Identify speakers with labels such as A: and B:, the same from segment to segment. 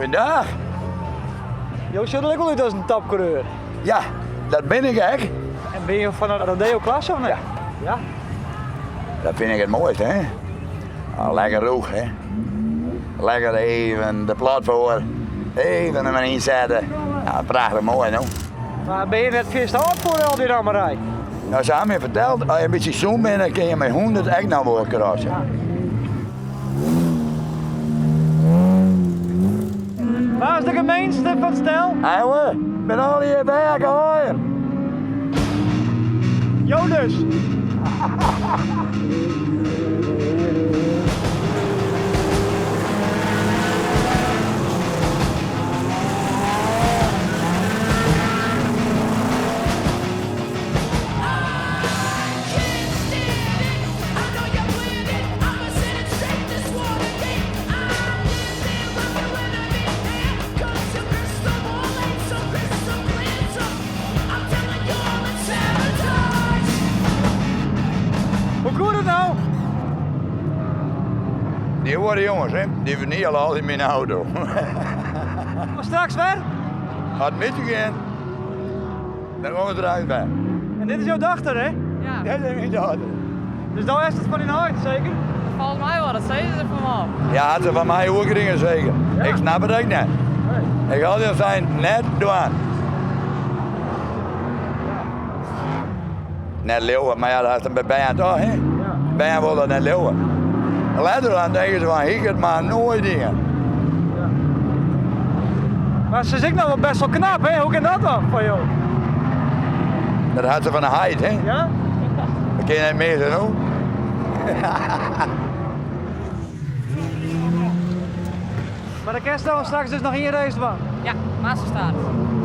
A: Goeiedag.
B: Jo sjogge der ek wol út as in topkoereur.
A: Ja, dat bin ik ek.
B: En binne jo fan de rodeo klasse of net?
A: Ja.
B: Ja?
A: Dat fyn ik it moaiste, hè. Ah, lekker rûch, hè. Lekker even de plat foar, even him ynsette. Ja, prachtich moai, no.
B: Mar binne je net fierste âld foar al dy rammerij?
A: No, se ha my ferteld, as je in bytsje sûn binne, kinne je mei 100 ek noch wol crosse.
B: Wa is de gemeenste fan it stel?
A: Hawwe, bin allegear by elkoar.
B: Jo dus. Hoe koe dat no?
A: Dy oare jonges, hè, dy ferniele altyd myn auto.
B: Mar straks wer?
A: As it misgiet, dan komme se der eins by.
B: En dit is jo dochter, hè?
C: Ja.
A: Dit is myn dochter.
B: Dus do hast it fan dyn heit, seker?
C: Folgens my wol, dat sizze se fan wol.
A: Ja, hat se fan my oerkrigen seker.
B: Ja.
A: Ik snap it ek net.
B: Nee.
A: Ik altyd sein, net dwaan. Net leauwe, mar ja, dat hast by bern toch, hè?
B: Ja.
A: Bern wolle dat net leauwe. Letter dan tinke se fan, hie ik it mar noait dien.
B: Ja. Mar se is ek noch wol best wol knap, hè? Hoe kin dat dan foar jo?
A: Dat hat se fan de heit, hè?
B: Ja?
A: Dat kin net misse, no.
B: Mar dan kinst dan straks dus noch ien race dwaan?
C: Ja, massastart.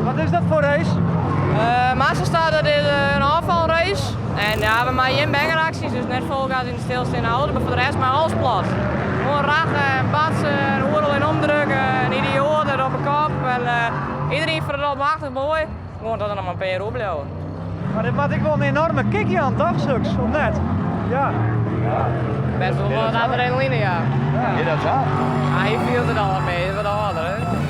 B: Wat is dat foar race?
C: Massastart dat is in ôffalrace. En ja, we meie gjin bangeraksjes, dus net fol gas yn de stilsteande auto, mar foar de rest mei alles plat. Gewoan ragge en batsen en oeral yn omdrukke en idioat en op de kop. En iedereen fynt it almachtich moai. Gewoan dat der noch mar in pear oerbliuwe.
B: Mar dit moat ek wol in enorme kick jaan, toch, soks, of net? Ja.
C: Best wol wat adrenaline, ja.
A: Is dat sa?
C: Ja, hy fielt it al wat mear, hy is wat âlder, hè.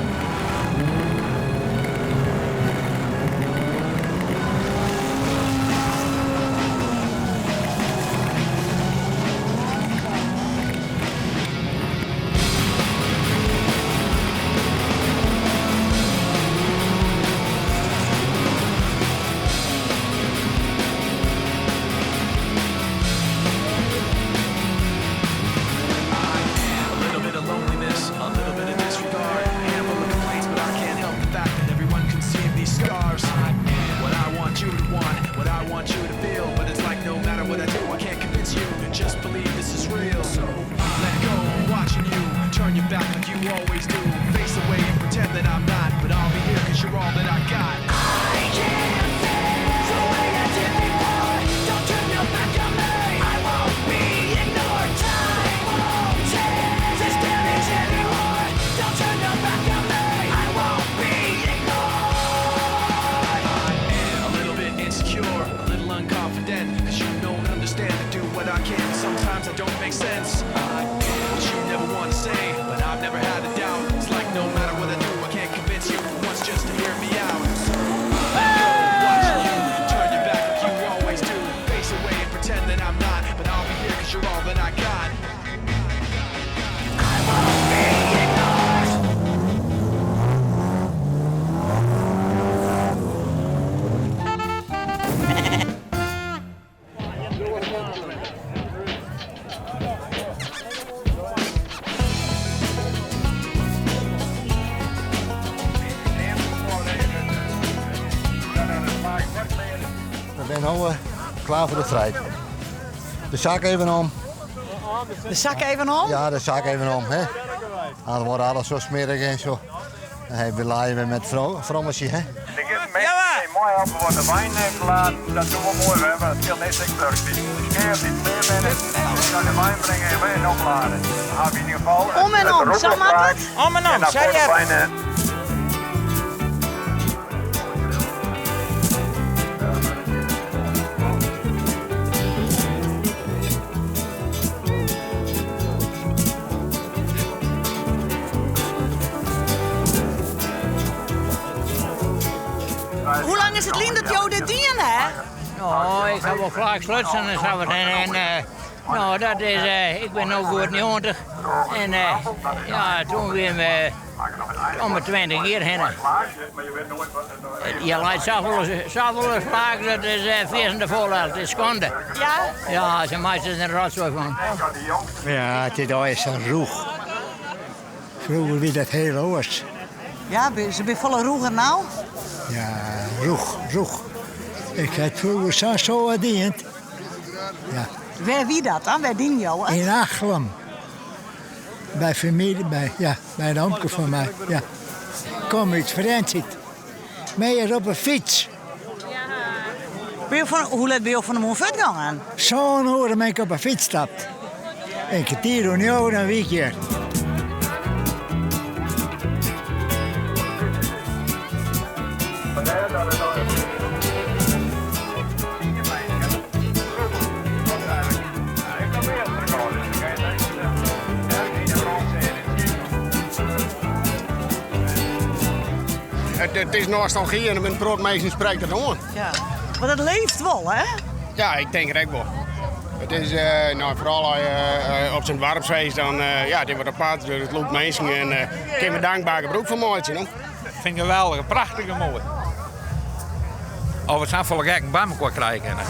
D: We binne no klaar foar de striid. De sak even om.
E: De sak even om?
D: Ja, de sak even om. Hè. Dan wordt alles zo smerig en zo. Dan we laaien we met frommetje, hè.
A: Ja, moai helpen wat de wyn klaar. Dat doen we moai, we hebben het veel net ik Die skeer die klear binnen, dan de wyn bringen en weer opladen. Dan hebben we in ieder geval.
E: Om en om, zo mag het?
F: Om en om, zei je.
E: lang is it lyn dat jo dit dien ha?
G: No, ik ha wol faak slutsen en sa wat. En, en no, dat is, ik bin no goed 90. En ja, toen wie we om de 20 jier hinne. Je leit safolle, safolle faak, dat is fierstente folle, it is skande.
E: Ja?
G: Ja, se meitsje der in rotsoai fan.
H: Ja, it is allegear sa rûch. Froeger wie dat hiel oars.
E: Ja, se binne folle rûger no?
H: Ja, rûch, rûch. Ik ha froeger sa'n soad dien. Ja.
E: Wêr wie dat dan? Wêr dienen jo it?
H: Yn Achlum. By famylje, by, ja, by in omke fan my. Ja. Kom út Frjentsjer. Mear op 'e fyts.
E: Binne jo fan, hoe let binne jo fan 'e moarn fuortgongen?
H: Sân oere bin ik op 'e fyts stapt. In kertier oer njoggen dan wie ik hjir.
I: It is nostalgy en in protte minsken sprekt it oan.
E: Ja, want it leeft wol, hè?
I: Ja, ik tink it ek wol. It is eh, no, foaral as je eh, op sa'n doarpsfeest dan eh, ja, it is wat apart, it lûkt minsken en uh, kinne we dankber gebrûk fan meitsje. No?
J: Vind ik geweldig, prachtige moai. Of we safolle gekken by mekoar krije kinne.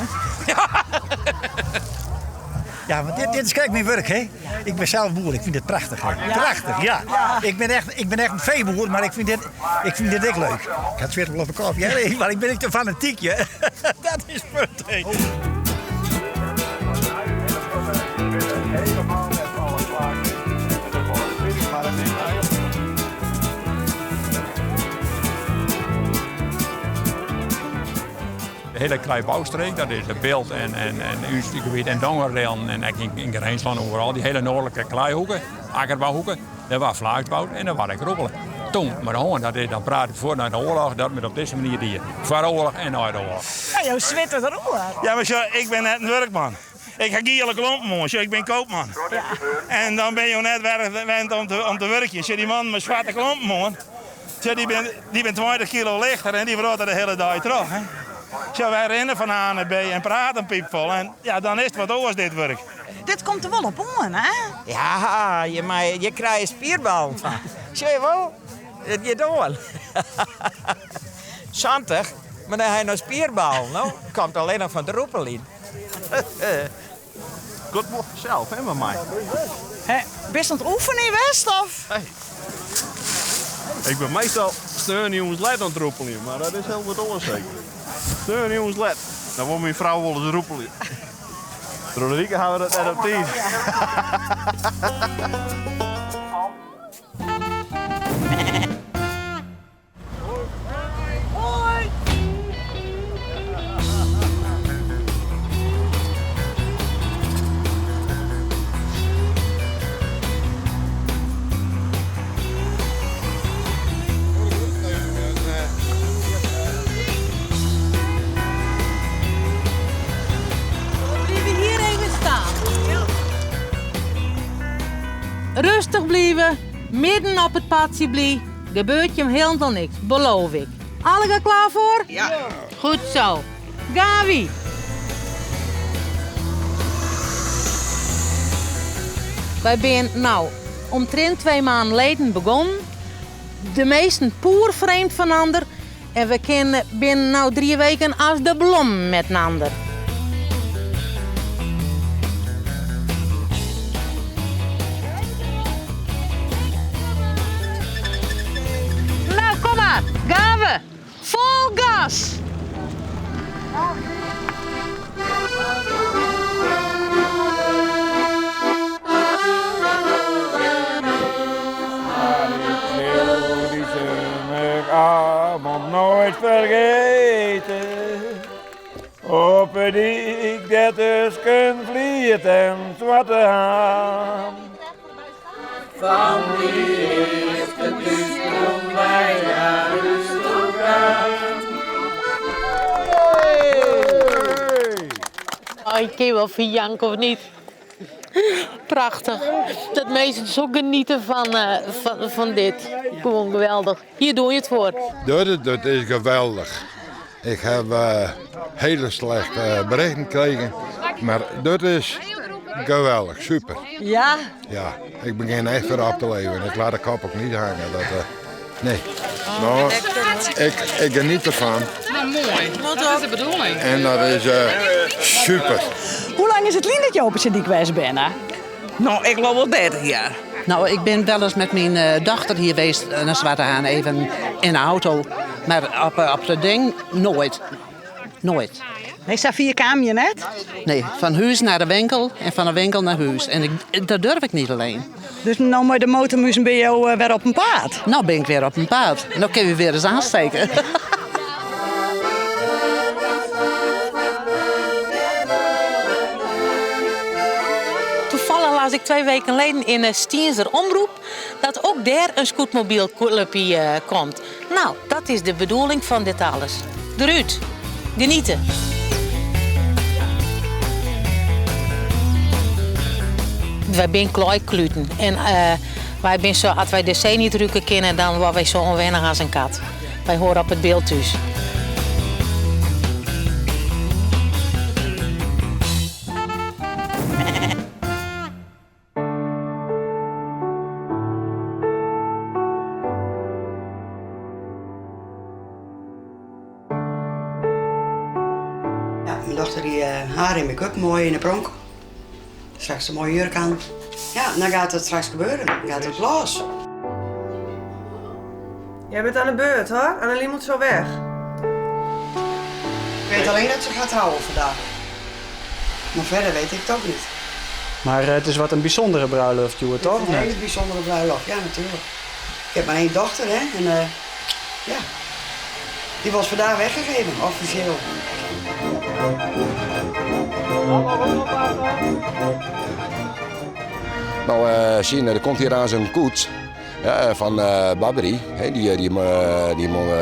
K: Ja, want dit, dit is krekt myn wurk, hè. Ik bin sels boer, ik fyn dit prachtich. Hè. Prachtich, ja. Ik bin echt, ik bin echt in feeboer, mar ik fyn dit, ik fyn dit ek leuk. Ik ha it swit wol op de kop, ja, mar ik bin ek te fanatyk, ja. Dat is it punt, hè.
J: De hiele kleibouwstreek, dat is de Bilt en, en, en ús gebiet en Dongeradiel en ek yn, yn Grinslân oeral, dy hiele noardlike kleihoeke, akkerbouhoeke, dêr waard flaaks boud en dêr waard ek rûpele. Toen, mar hân, dat is dan praat ik foar nei de oarloch, dat men op dizze manier die. Foar oarloch en nei de oarloch.
E: Ja, jo switte deroer.
L: Ja, mar sjoch, ik bin net in wurkman. Ik ha giele klompen oan, sjoch, ik bin koopman. En dan binne jo net wend om te, om te wurkjen. Sjoch, dy mannen mei swarte klompen oan, sjoch, dy binne dy bin 20 kilo lichter en dy wrotte de hiele dei troch. Hè. Sjoch, wy rinne fan A nei B en prate in piipfol en ja, dan is it wat oars dit wurk.
E: Dit komt der wol op oan, hè?
M: Ja, je, mei, je krije spierballen fan. Sjoch je wol, it giet oan. 70, mar dan ha je noch spierballen, no. Komt allinnich fan it rûpeljen.
N: Goed wol sels, hè, mei my.
E: Hè, bist oan it oefenjen west, of?
N: Hey. Ik bin meastal sneonjûns let oan it rûpeljen, mar dat is hiel wat oars seker. Sneonjûns let, dan wol myn frou wolris rûpelje. Troch de wike ha we dat net op tiid.
E: Hoi!
O: Bliuwe hjir even stean. Rêstich bliuwe, midden op it padsje bliuwe. Gebeurt jim hielendal niks, beloof ik. Allegear klaar foar?
M: Ja.
O: Goed zo. Gaan wy. Wy binne no omtrint 2 maanden leden begonnen. De measten poerfreemd fan ander. En we kinne binne no 3 weken as de blommen met ander. Nou, kom mar, gaan we. Fol gas!
P: Avond nooit fergeten. Op 'e dyk dêr tusken Fliet en Swarte Haan.
Q: Fan dy earste thúsgrûn wy nei ús toe kaam.
O: Oh, ik kin wol ferjanke of niet. Prachtich. Dat minsken zo genieten van, eh, van, van dit. Gewoan geweldich. Hjir dogge je it foar.
R: Dat, dat is geweldich. Ik heb hele slechte berichten gekregen, maar dat is geweldig, super.
E: Ja?
R: Ja, ik begin echt weer op te leven. Ik laat de kop ook niet hangen. Dat, nee. Nou, ik geniet ervan.
S: Nou, mooi. Dat is de bedoeling.
R: En dat is super.
E: Hoe lang is it lyn dat jo op 'e Sint-Nyk west binne?
M: Nou, ik loop al 30 jaar.
T: Nou, ik ben wel eens met mijn dochter hier geweest naar Zwarte Haan, even in de auto. Maar op het ding nooit. Nooit.
E: Nee, sa fier kaam je net?
T: Nee, van huis naar de winkel en van de winkel naar huis. En dat durf ik niet alleen.
E: Dus nou met de motormuzen ben je weer op een paad?
T: Nou ben ik weer op een paad. Nou kun je weer eens aansteken.
O: Toevallig las ik 2 weken geleden in de Stienzer Omroep dat ook daar een scootmobielclubje komt. Nou, dat is de bedoeling van dit alles. Eruit. Genieten. Wij zijn klooikluten. En wij zijn zo, als wij de zee niet ruiken kunnen, dan worden wij zo onwennig als een kat. Wij horen op het beeld thuis.
U: Ja, mijn dochter die haar en make-up mooi in de pronk. Straks een mooie jurk aan. Ja, dan gaat het straks gebeuren. Dan gaat het los.
V: Jij bent aan de beurt hoor. Annelien moet zo weg.
U: Ik weet alleen dat ze gaat trouwen vandaag. Maar verder weet ik het ook niet.
B: Maar het is wat een bijzondere bruiloft, Joe, toch?
U: Het is een hele bijzondere bruiloft, ja natuurlijk. Ik heb maar één dochter, hè. En ja, die was vandaag weggegeven, officieel.
W: Nou, zien, er komt hier aan zijn koets. Ja van Barbary, hè,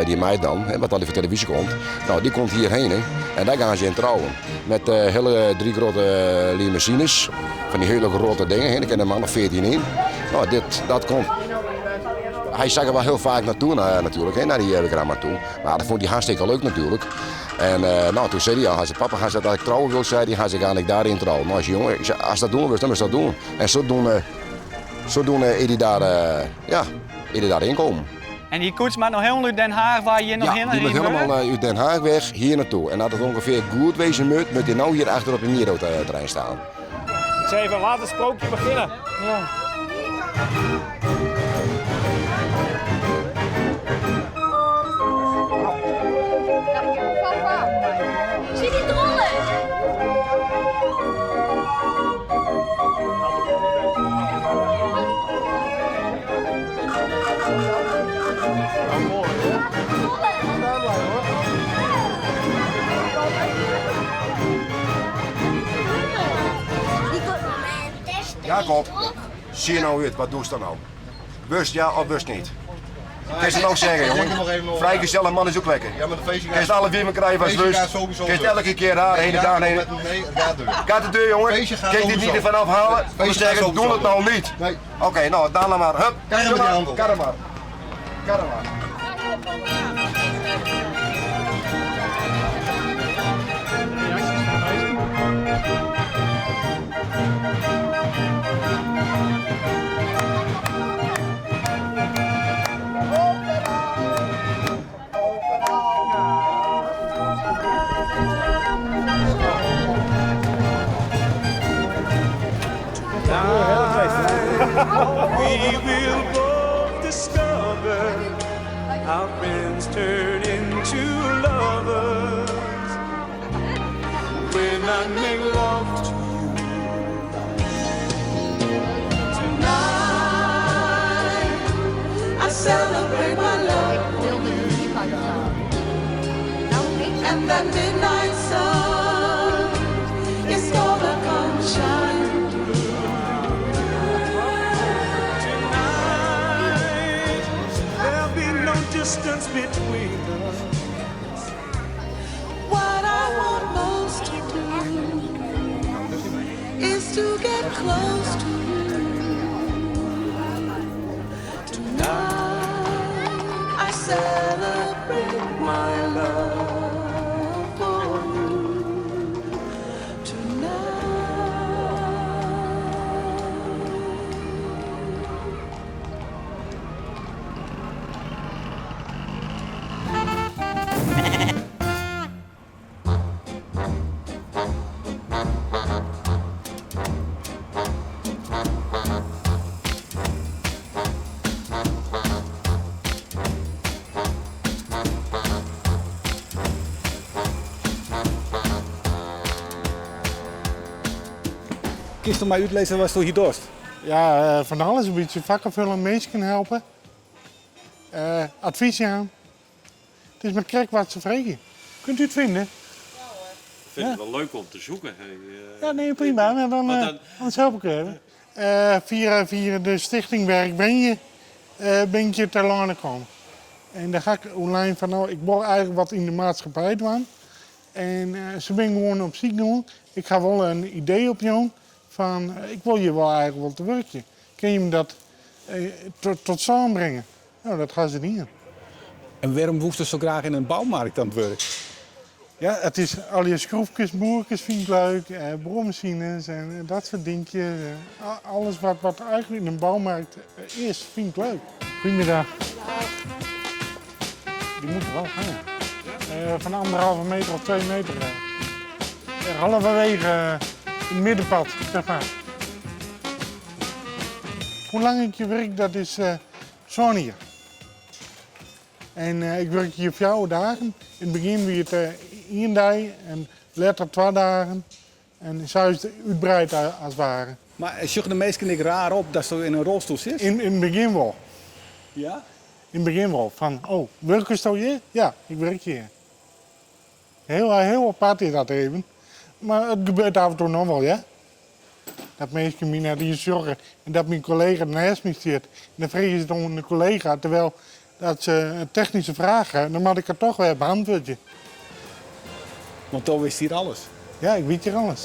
W: die meid dan, hè, wat al die voor televisie komt. Nou, die komt hierheen, hè, en daar gaan ze in trouwen. Met hele 3 grote limousines, van die hele grote dingen, hè, daar kunnen een man of 14 in. Nou, dat komt. Hij zag er wel heel vaak naartoe, natuurlijk, hè, naar die programma toe. Maar dat vond hij hartstikke leuk natuurlijk. En toen zei hij al, hij zei, papa, hij zei, dat ik trouwen wil, zei hij, hij zei, ga ik daarin trouwen. Maar als jongen, ik zei, als dat doen wil, dan moet je dat doen. En zodoende is hij daar ja, is hij daarin komen.
B: En die koets maakt nog helemaal uit Den Haag waar je nog
W: Ja,
B: heen
W: die moet
B: heen
W: helemaal,
B: wil?
W: uit Den Haag weg hier naartoe. En dat het ongeveer goed wezen moet, moet hij nou hier achter op de Miro-terrein staan.
P: Ik zei even, laat het sprookje beginnen.
B: Ja.
X: Zie die drollen?
W: Jacob, zie je nou uit, wat doe je dan nou? Bus ja of bus niet? Kun je het nou zeggen,
D: Ik denk
W: jongen?
D: er nog even over.
W: Vrijgezelle man is ook lekker.
D: Ja, maar de feestje
W: Kun je het alle wiemen krijgen als
D: Feestje
W: bus?
D: gaat sowieso
W: Kun je het
D: deur.
W: elke keer daar, heen en daar, heen.
D: Nee, het gaat deur.
W: Gaat de deur, jongen?
D: Feestje gaat
W: Kun je dit
D: sowieso.
W: niet ervan afhalen?
D: Feestje
W: Om te
D: gaat
W: zeggen,
D: sowieso
W: doe het nou
D: deur.
W: niet.
D: Nee.
W: Oké, nou, daarna maar. Hup.
D: Kijk hem met die handel.
W: Kijk hem maar. Kijk hem maar.
Y: We will both discover our friends turn into lovers when I make love to you tonight.
Q: I celebrate my love for you, and that midnight sun is gonna come shine through.
Y: Tonight, there'll be no distance between us.
Q: What I want most to do is to get close to you. Tonight, I celebrate my love.
A: Kinst my útlizze watsto hjir dochst?
C: Ja, eh, fan alles. In bytsje fakken folje, minsken helpe. Eh, advys jaan. It is mar krekt wat se freegje. Kunt u it fine?
F: Ik vind het wel leuk om te zoeken.
C: Ja, nee, prima. Maar dan,
F: Maar
C: eh,
F: dan-
C: anders help ik even. Eh, via de stichting Werk Ben Je, eh, ben ik hier telâne kommen. En daar ga ik online van, nou, ik wil eigenlijk wat yn de maatskippij dwaan. En eh, se binne gewoan op syk gien. Ik ha wol in idee opjûn fan, eh, ik wol hjir wol eigentlik wol te wurkjen. Kinne jim dat eh, tot stân bringe? Nou, dat ha se dien.
A: En wêrom woesto sa graach yn in boumerk oan it wurk?
C: Ja, it is al dy skroefkes, moerkes fyn ik leuk, eh, boarmasines en dat soart dinkjes. Eh, alles wat eigentlik yn in boumerk is, fyn ik leuk. Goedemiddag. Dy moatte wol hange. Eh, fan 1,5 meter of 2 meter. Eh. Halverwege yn it middenpad, zeg maar. Hoe lang ik hjir wurk, dat is eh sân jier. En eh, ik wurk hjir 4 dagen. Yn it begjin wie it eh, ien dei en letter 2 dagen. En sa is it útwreide as it ware.
A: Mar sjogge de minsken ek raar op datsto yn in rolstoel sitst?
C: Yn it begjin wol.
A: Ja?
C: Yn it begjin wol. Fan, oh, wurkesto hjir? Ja, ik wurk hjir. Hiel, hiel apart is dat even. Mar it gebeurt af en toe noch wol, ja. Dat minsken my net iens sjogge en dat myn kollega neist my sit. En dan freegje se it oan de kollega, terwyl dat se in technyske fraach ha, dan moat ik it dochs wer beäntwurdzje.
A: Want do witst hjir alles.
C: Ja, ik wit hjir alles.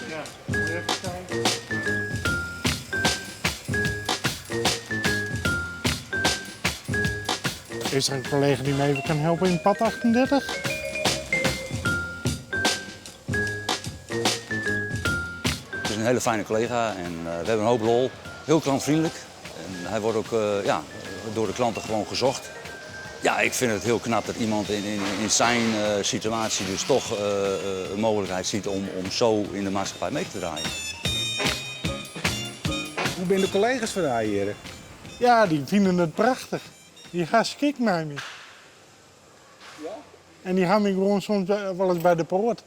C: Ja, even kijken. Is der in kollega dy't my even kin helpe yn pad 38?
G: Het is een hele fijne collega en eh, we hebben een hoop lol. Heel klantvriendelijk. En hij wordt ook eh, ja, door de klanten gewoon gezocht. Ja, ik vind het heel knap dat iemand in zijn eh, situatie dus toch eh, eh, een mogelijkheid ziet om zo in de maatschappij mee te draaien.
A: Hoe binne de kollega's fan dy hjir?
C: Ja, dy fine it prachtich. Dy ha skik mei my. En dy ha my gewoan soms wolris by de poat.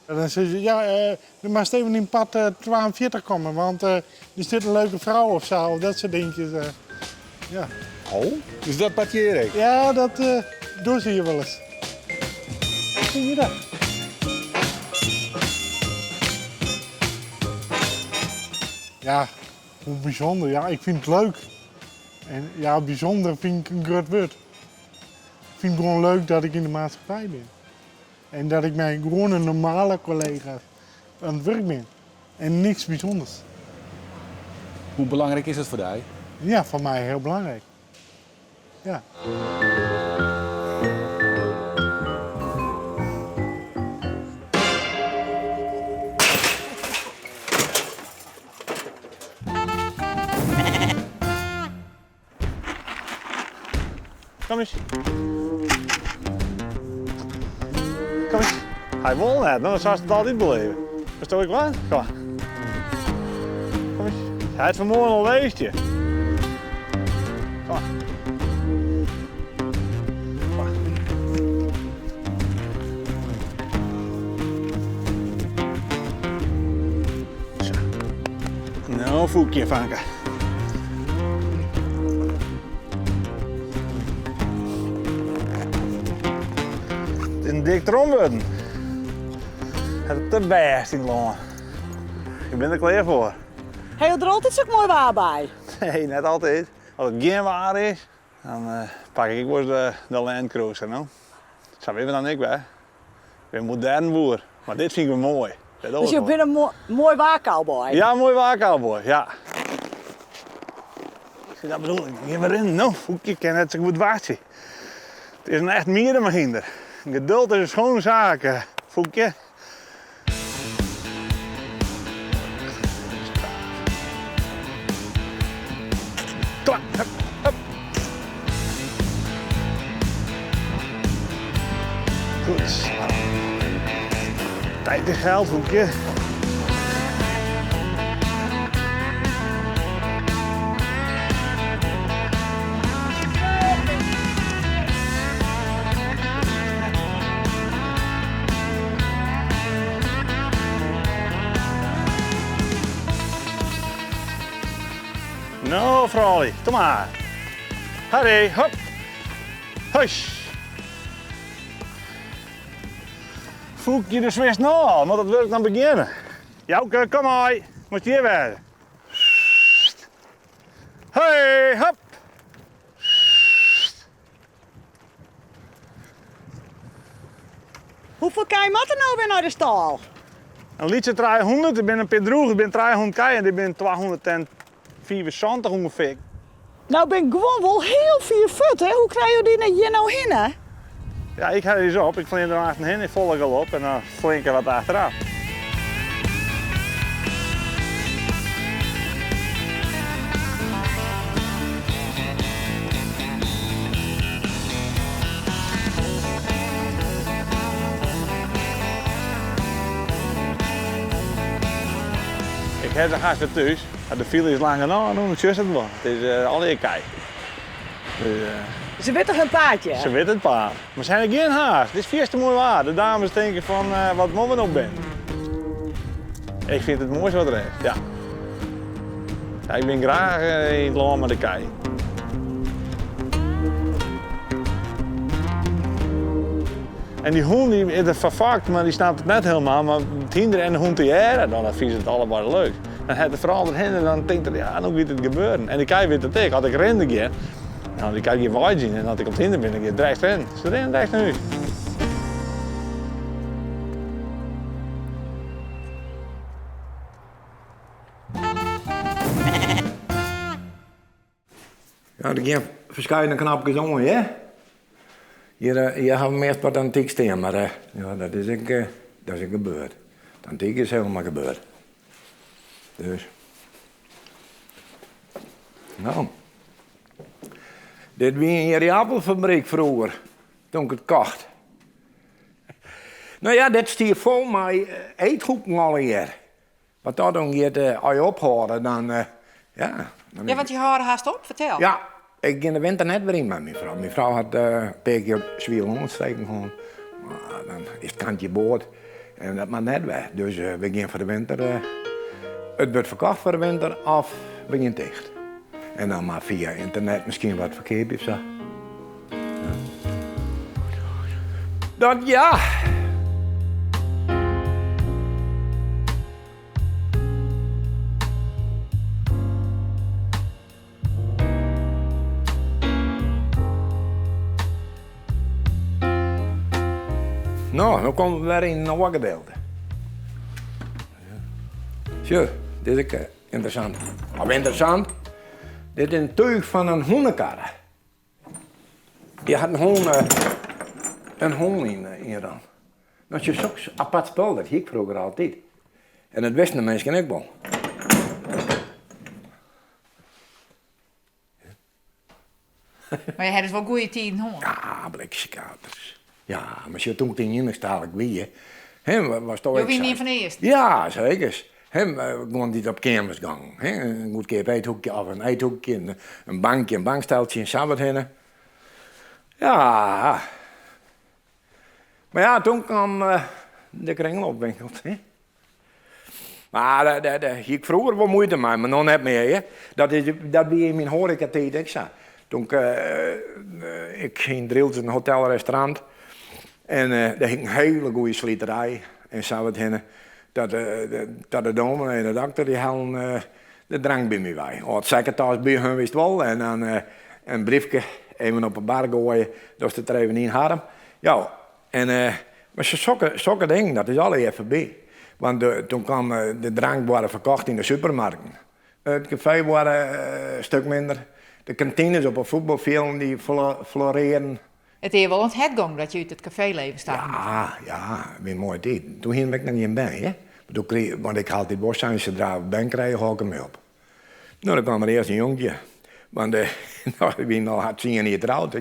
C: En dan sizze se, ja, eh, do moatst even yn pad eh, 42 komme, want eh, der sit in leuke frou of sa, of dat soart dinkjes. Eh. Ja.
A: Oh, dus dat bart hjir ek?
C: Ja, dat eh dogge se hjir wolris. Goedemiddag. Ja, hoe bysûnder. Ja, ik fyn it leuk. En ja, bysûnder fyn ik in grut wurd. Ik fyn it gewoan leuk dat ik yn de maatskippij bin. En dat ik mei gewoan in normale kollega oan it wurk bin. En niks bysûnders.
A: Hoe belangryk is dat foar dy?
C: Ja, foar my hiel belangryk. Ja.
P: Kom ris. Kom ris. Hy wol net, no, sa is it altyd bleaun. Bist ek wat? Kom mar. Kom ris. Hy hat fan 'e moarn al west. Kom mar. Kom mar. Sa. No, Foekje, fanke. It is in dik trom wurden. It is de bêste yn it lân. Ik bin der klear foar.
E: Ha jo der altyd sok moai waar by?
P: Nee, net altyd. As it gjin waar is, dan eh, pak ik wolris de Land Cruiser. No. Sa binne we dan ek wer. Ik bin in moderne boer, mar dit fyn ik wol moai. Dat
E: Dus jo binne in moai waar cowboy.
P: Ja, moai waar cowboy, ja. Dat bedoel ik, dan gean we rinnen. No, Foekje kin net sa goed wachtsje. It is in echt mieremehynder. Geduld is in skjinne saak, eh, Foekje. Klaar, hup, hup. Goed. Tijd is geld, Foekje. froulju. Kom mar. Harry, hop. Huis. Foekje de swist no al, moat it wurk dan begjinne. Jouke, kom mei. Moatst hjir wêze. Hey, hop.
E: Hoefolle kij moat der no wer nei de stâl?
P: In lytse 300, der binne in pear drûch, der binne 300 kij en der binne 275 ûngefear.
E: No binne guon wol hiel fier fuort, hè? Hoe krije jo dy hjir no hinne?
P: Ja, ik helje se op. Ik flean der aansten hinne yn folle galop en dan flean ik der wat achteraf. Ik ha se hast wer thús. De file is lang genôch, dan sjochst it wol. It is allegear kij.
E: Se witte hun paadje.
P: Se witte it paad. Mar se hawwe gjin haast. It is fierste moai waar. De dames tinke fan wat moatte we no bin. Ik fyn it it moaiste wat der is, ja. Ja, ik bin graach yn it lân mei de kij. En dy hûn dy is der foar mar dy snapt it net helemaal. Mar it hynder en de hûn tegearre, dan fine se it allebeide leuk. Dan hat de frou derhinne en dan tinkt er, ja, no giet it gebeuren. En de kij wit it ek, as ik rinnen gean, nou, dy kij gean weidzjen en as ik op it hynder bin, dan giet it drekst rinnen. Se rinne drekst nei hûs.
H: Ja, der gean ferskate knopkes oan, hear. Hjir, hjir hawwe we meast wat antyk stean, mar ja, dat is ek, dat is ek gebeurd. It antyk is helemaal gebeurd. Dus. No. Dit wie in ierdappelfabryk froeger, toen ik it kocht. No ja, dit stie fol mei eethoeken allegear. Wat dat oangiet, as je ophâlde, dan ja. Dan
S: Ja, want je hâlde hast op, fertel.
H: Ja, ik gean de winter net wer yn mei myn frou. Myn frou hat in pear kear swier longontsteking hân. Mar dan is it kantje board en dat moat net wer. Dus we gean foar de winter, it wurdt ferkocht foar de winter of we gean ticht. En dan mar fia ynternet miskien wat ferkeapje of sa. Dat ja. No, no komme we wer yn in oar gedeelte. Sjoch, dit is ek ynteressant. Of ynteressant, dit is in túch fan in hûnekarre. Je hat in hûn, in hûn yn Iran. Dat is soks apart spul, dat hie ik froeger altyd. En dat wisten de minsken ek wol.
S: Mar je ha dus wol goede tiden hân.
H: Ja, bliksekaters. Ja, mar sjoch, toen ik yn iennichstalich wie, hè, was toch
S: Jo wiene ien fan de earsten?
H: Ja, seker. Hè, gewoan dy't op keamers gongen. Hè, in goedkeap eethoekje of in eethoekje, in bankje, in banksteltsje en sa wat hinne. Ja. Mar ja, toen kwam de kringloopwinkel. Hè. Mar dêr hie ik froeger wol muoite mei, mar no net mear. Hear. Dat is, dat wie yn myn hoarekatiid ek sa. Toen ik, ik hie yn Drylts in hotel-restaurant en dêr hie ik in hiele goede sliterij en sa wat hinne. Dat dat de dominee en de dokter dy hellen de drank by my wei. Ald sekketas by hun wist wol en dan in briefke even op 'e bar goaie, datst it der even yn harren. Ja, en, mar sokke, sokke dingen, dat is allegear foarby. Want de, toen kwam de drank worden ferkocht yn de supermarkten. It kafee wurde in stuk minder. De kantines op 'e fuotbalfjilden dy florearren.
S: It is wol oan it hert gong dat je út it kafeeleven stappen.
H: Ja, ja, wie in moaie tiid. Toen hiene we ek noch gjin bern, hear. Doe krige, want ik ha altyd wol sein, sadra we bern krije, hâld ik dermei op. No, dan kwam der earst in jonkje. Want no, ik wie al tsien jier troud.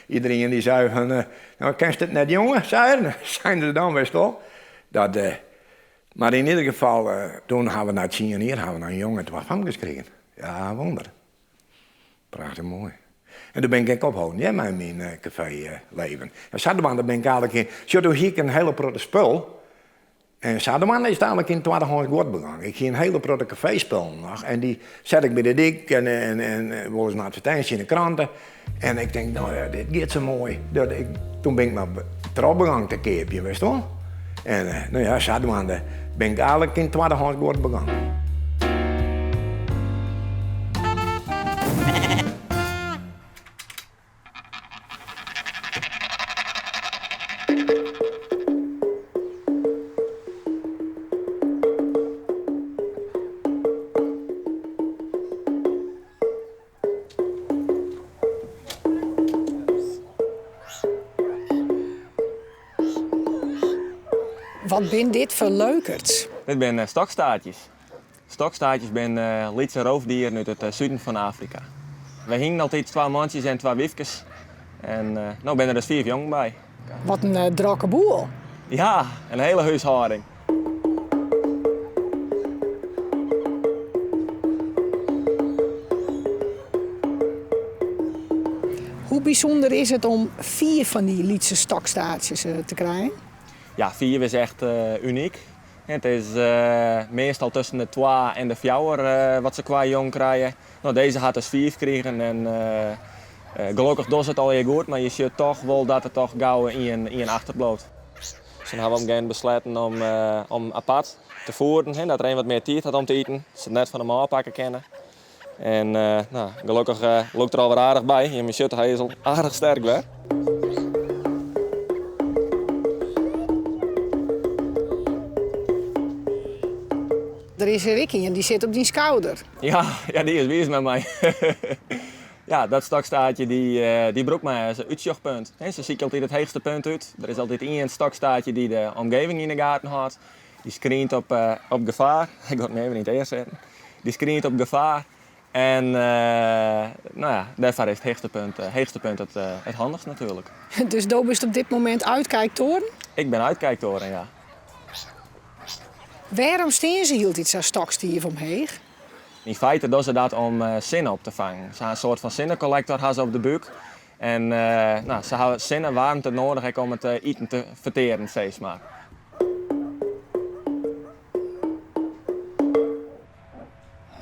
H: Iedereen dy sei fan, no, kenst it net jonge, sei er. Seinen se dan, witst wol. Dat, mar yn ieder gefal, toen ha we nei tsien jier ha we noch in jonge en twa famkes krigen. Ja, wûnder. Prachtich moai. En doe bin ik ek opholden, hear, mei myn kafeeleven. En sadwaande bin ik eigentlik, sjoch, doe hie ik in hiele protte spul. En sadwaande is it eigenlik yn twaddehâns guod begûn. Ik hie in hiele protte kafeespullen noch en dy sette ik by de dyk en en wolris in advertinsje yn de krante. En ik tink, no ja, dit giet sa moai. Dat ik, toen bin ik mar troch begûn te keapjen, witst wol. En no ja, sadwaande bin ik eigenlik yn twaddehâns guod begûn.
E: Wat binne dit foar leukerts?
I: Dit binne stokstaartjes. Stokstaartjes binne lytse roofdieren út it suden fan Afrika. Wy hienen altyd twa mantsjes en twa wyfkes. En no binne der dus fiif jongen by.
E: Wat in drokke boel.
I: Ja, in hiele húshâlding.
E: Hoe bysûnder is it om fiif fan dy lytse stokstaartsjes te krijen?
I: Ja, fiif is echt unyk. It is meastal tusken de twa en de fjouwer wat se kwa jong krije. No, dizze hat dus fiif krigen en gelokkich docht se it allegear goed, mar je sjocht toch wol dat der toch gau ien achterbliuwt. Dus dan hawwe we op in gegeven besletten om apart te foeren, dat er even wat mear tiid hat om te iten, dat se it net fan him ôfpakke kinne. En no, gelokkich lûkt er alwer aardich by. Jimme sjogge, hy is al aardich sterk wer.
E: Der is hjir ek ien, dy sit op dyn skouder.
I: Ja, ja, dy is wiis mei my. Ja, dat stokstaartje dy, dy brûkt my as útsjochpunt. Se sykje altyd it heechste punt út. Der is altyd ien stokstaartje dy't de omgeving yn 'e gaten hâldt. Dy screent op, op gefaar. Ik got him even yn it ear sitten. Dy screent op gefaar. En no ja, dêrfoar is it heechste punt, heechste punt it, it handichst natuerlik.
E: Dus do bist op dit momint uitkijktoren?
I: Ik bin uitkijktoren, ja.
E: Wêrom stean se hieltyd sa stokstiif omheech?
I: Yn feite dogge se dat om sinne op te fangen. Se ha in soart fan sinnekollektor ha se op de búk. En no, se hawwe sinnewaarmte noadich ek om it iten te fertearen, sis mar.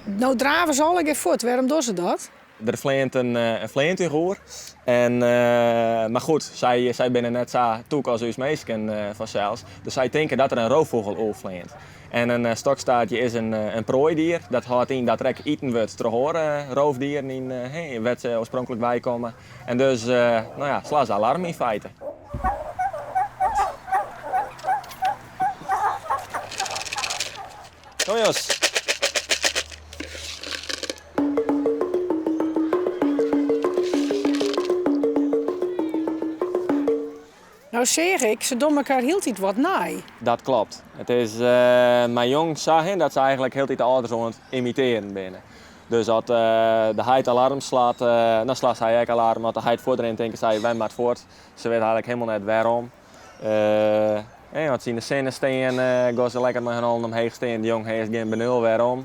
E: No drave se allegear fuort, wêrom dogge se dat?
I: Der fleant in fleantúch oer. En, mar goed, sy, sy binne net sa tûk as ús minsken fansels. Dus sy tinke dat der in roofûgel oerfleant. En in stokstaartje is in proaidier. Dat hâldt yn dat der ek iten wurdt troch oare roofdieren yn wêr't se oarspronklik weikomme. En dus, no ja, slaan se alarm yn feite. Kom jonges.
E: No seach ik, se dogge elkoar hieltyd wat nei.
I: Dat klopt. It is mei jong sa hin dat se eigenlik hieltyd de âlders oan it imitearjen binne. Dus as de heit alarm slacht, dan slacht sy ek alarm. As de heit fuortrint, tinke sy, wy moatte fuort. Se witte eigenlik hielendal net wêrom. As se yn de sinne stean, gean se lekker mei har hannen omheech stean. De jong ha earst gjin benul wêrom.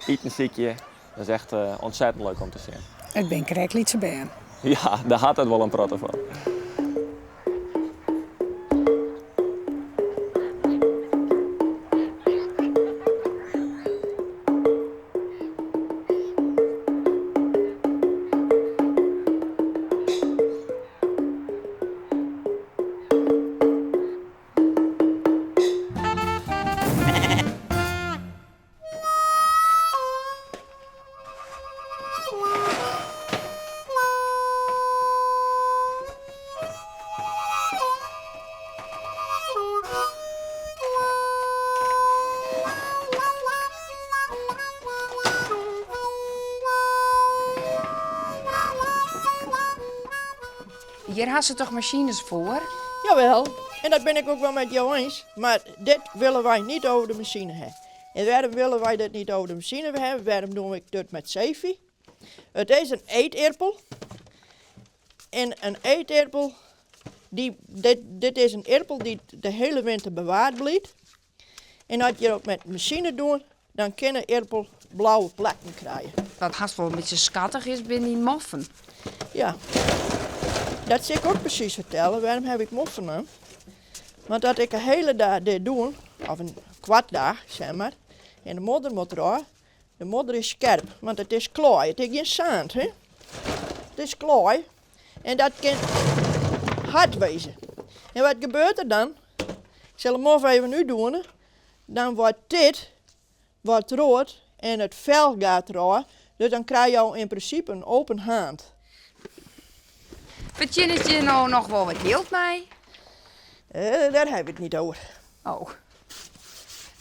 I: Iten sykje, dat is echt ontzettend leuk om te sjen.
E: It binne krekt lytse bern.
I: Ja, dêr hat it wol in protte fan.
S: Hjir ha se toch masines foar?
J: Jawel, en dat bin ik ook wel met jou eens. Maar dit willen wij niet over de machine hebben. En waarom willen wij dit niet over de machine hebben? Waarom doe ik dit met zeefie? Het is een eeterpel. En een eeterpel, die, dit, dit is een erpel die de hele winter bewaard blijft. En als je dat met machine doet, dan kunnen erpel blauwe plekken krijgen.
S: Wat hast wol in bytsje skattich is, binne dy moffen.
J: Ja, dat sil ik ook precies vertellen. Waarom heb ik moffen? Want dat ik de hele dag dit doe, Of in kwart dag, zeg maar. En de modder moet eraf. De modder is skerp, want het is kloai. Het is geen zand, hè? Het is kloai. En dat kan hard wezen. En wat gebeurt er dan? Ik zal hem of even nu doen. Dan wordt dit wordt rood en het vel gaat eraf. Dus dan krijg je in principe een open hand.
S: Fertsjinnet je no noch wol wat jild mei?
J: Eh, daar hebben we het niet over.
S: Oh.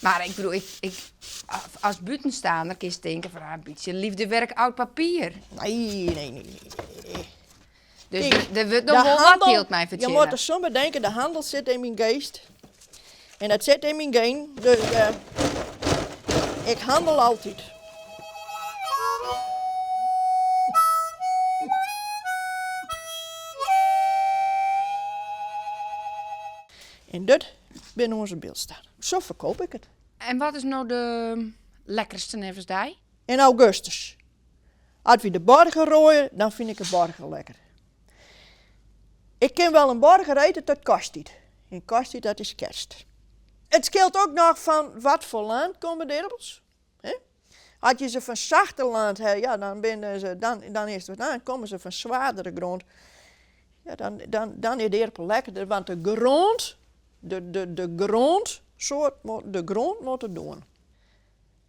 S: Mar ik bedoel, ik, ik, as bûtenstaander kinst tinke fan ah, in bytsje liefdewerk oud papier.
J: Nee, nee, nee, nee, nee.
S: Dus
J: Kijk,
S: der wurdt
J: de
S: noch wol wat
J: handel-
S: jild mei
J: Je
S: fertsjinne.
J: moet er soms denken, de handel zit in mijn geest. En dat zit in mijn gen. Dus ik handel altijd. En dit binnen onze beeld staan. Zo verkoop ik het.
S: En wat is no de lekkerste neffens dy?
J: In augustus. Als we de borgen rooien, dan vind ik de borgen lekker. Ik kan wel een borger eten tot kersttijd. En kersttijd, dat is kerst. Het scheelt ook nog van wat voor land komen de aardappels. Hè? Als je ze van zachter land hebt, ja, dan, binnen ze, dan, dan is het wat aan. Komen ze van zwaardere grond, ja, dan is de aardappel lekkerder. Want de grond, de grondsoort, de grond moet het doen.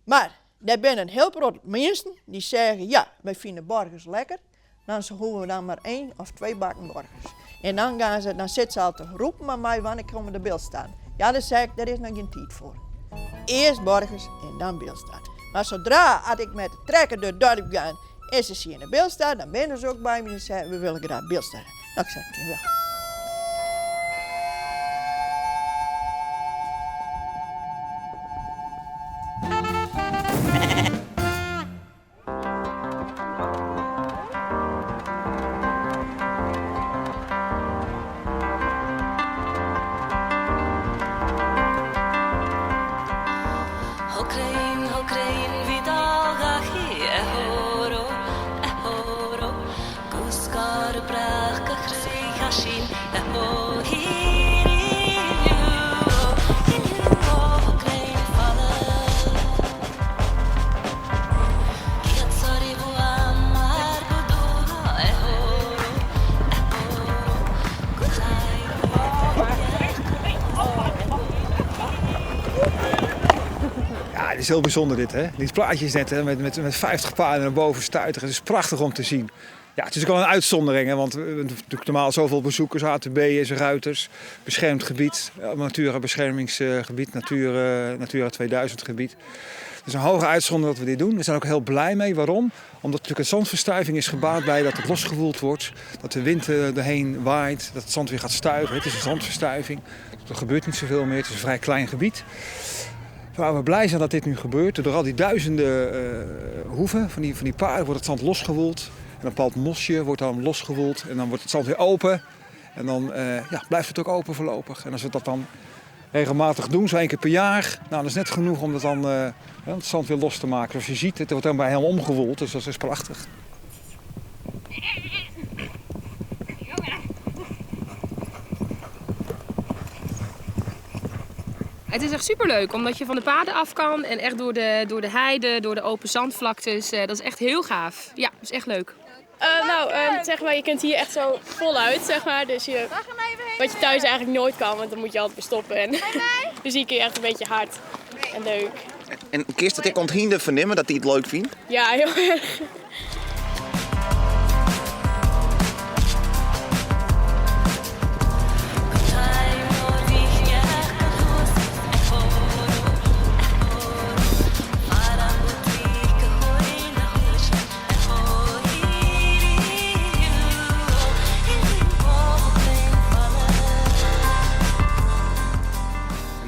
J: Maar er zijn een heel groot mensen die zeggen, ja, wij vinden borgers lekker. Dan hoeven we dan maar 1 of 2 bakken borgers. En dan, gaan ze, dan zitten ze al te roepen aan mij wanneer ik om de beeld staan. Ja, dan zeg ik, daar is nog geen tijd voor. Eerst borgers en dan beeld staan. Maar zodra als ik met de trekker door het dorp ga en ze zien de beeld staan, dan ben ze ook bij me en zeggen, we willen graag beeld staan. Nou, ik zeg, ik wel.
B: Ja, het is heel bijzonder dit, hè? Dit plaatje is net hè, met 50 paarden naar boven stuiteren. Het is prachtig om te zien. Ja, het is ook wel een uitzondering, hè, want we hebben natuurlijk normaal zoveel bezoekers, ATB en zijn ruiters, beschermd gebied, Natura beschermingsgebied, Natura 2000 gebied. Het is een hoge uitzondering dat we dit doen. We zijn ook heel blij mee. Waarom? Omdat natuurlijk de zandverstuiving is gebaat bij dat het losgewoeld wordt, dat de wind erheen waait, dat het zand weer gaat stuiven. Het is een zandverstuiving. Er gebeurt niet zoveel meer. Het is een vrij klein gebied. Waar we blij zijn dat dit nu gebeurt. Door al die duizenden hoeven van die paarden wordt het zand losgewoeld. En een bepaald mosje wordt dan losgewoeld en dan wordt het zand weer open. En dan blijft het ook open voorlopig. En als we dat dan regelmatig doen, zo 1 keer per jaar, dat is net genoeg om dat dan het zand weer los te maken. Zoals je ziet, het wordt dan bij helemaal omgewoeld, dus dat is prachtig.
K: Het is echt superleuk, omdat je van de paden af kan en echt door de heide, door de open zandvlaktes. Dat is echt heel gaaf. Ja, dat is echt leuk.
L: Je kunt hier echt zo voluit, zeg maar. Dus wat je thuis eigenlijk nooit kan, want dan moet je altijd weer stoppen. En dus hier kun je echt een beetje hard en leuk.
M: En kinst it ek oan it hynder fernimme dat hy it leuk fynt?
L: Ja, heel erg.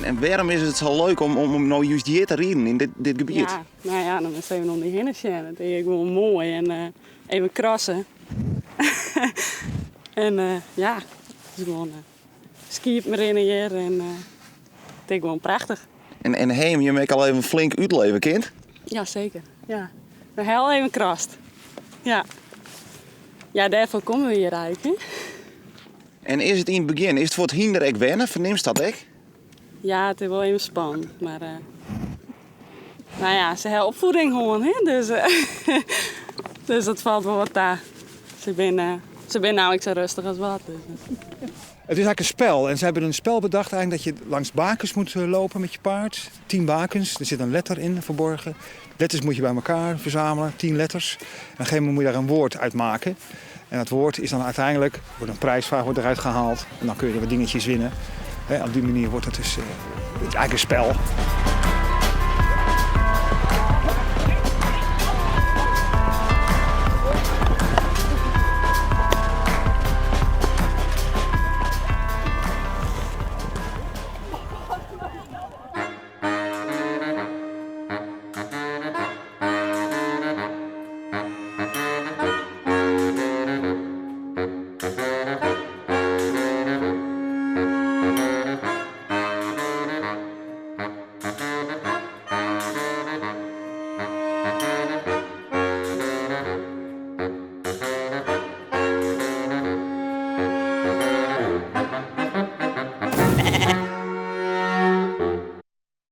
M: En waarom is het zo leuk om nou juist hier te rijden in dit gebied?
N: Ja, dan is het even om die heen te zien. Dat is gewoon mooi en even krassen. En ja, het is gewoon skiën maar in hier en het is gewoon prachtig.
M: En heem, je maakt al even flink uitleven, kind?
N: Ja, zeker. Ja. We hebben al even krast. Ja. Ja, daarvoor komen we hier eigenlijk. Hè?
M: En is het in het begin, is het voor het hinder ook wennen? Verneemt dat ook?
N: Ja, it is wol even spannend, mar eh, no ja, se ha opfieding hân, hè, dus, dus dat falt wol wat ta. Se binne, se binne no ek sa rêstich as wat. Dus.
B: Het is eigenlijk een spel. En ze hebben een spel bedacht eigenlijk dat je langs bakens moet eh, lopen met je paard. 10 bakens, er zit een letter in verborgen. Letters moet je bij elkaar verzamelen, 10 letters. En op een gegeven moment moet je daar een woord uit maken. En dat woord is dan uiteindelijk, wordt een prijsvraag wordt eruit gehaald. En dan kun je er wat dingetjes winnen. Hè, op die manier wordt het dus, het is eigenlijk een spel.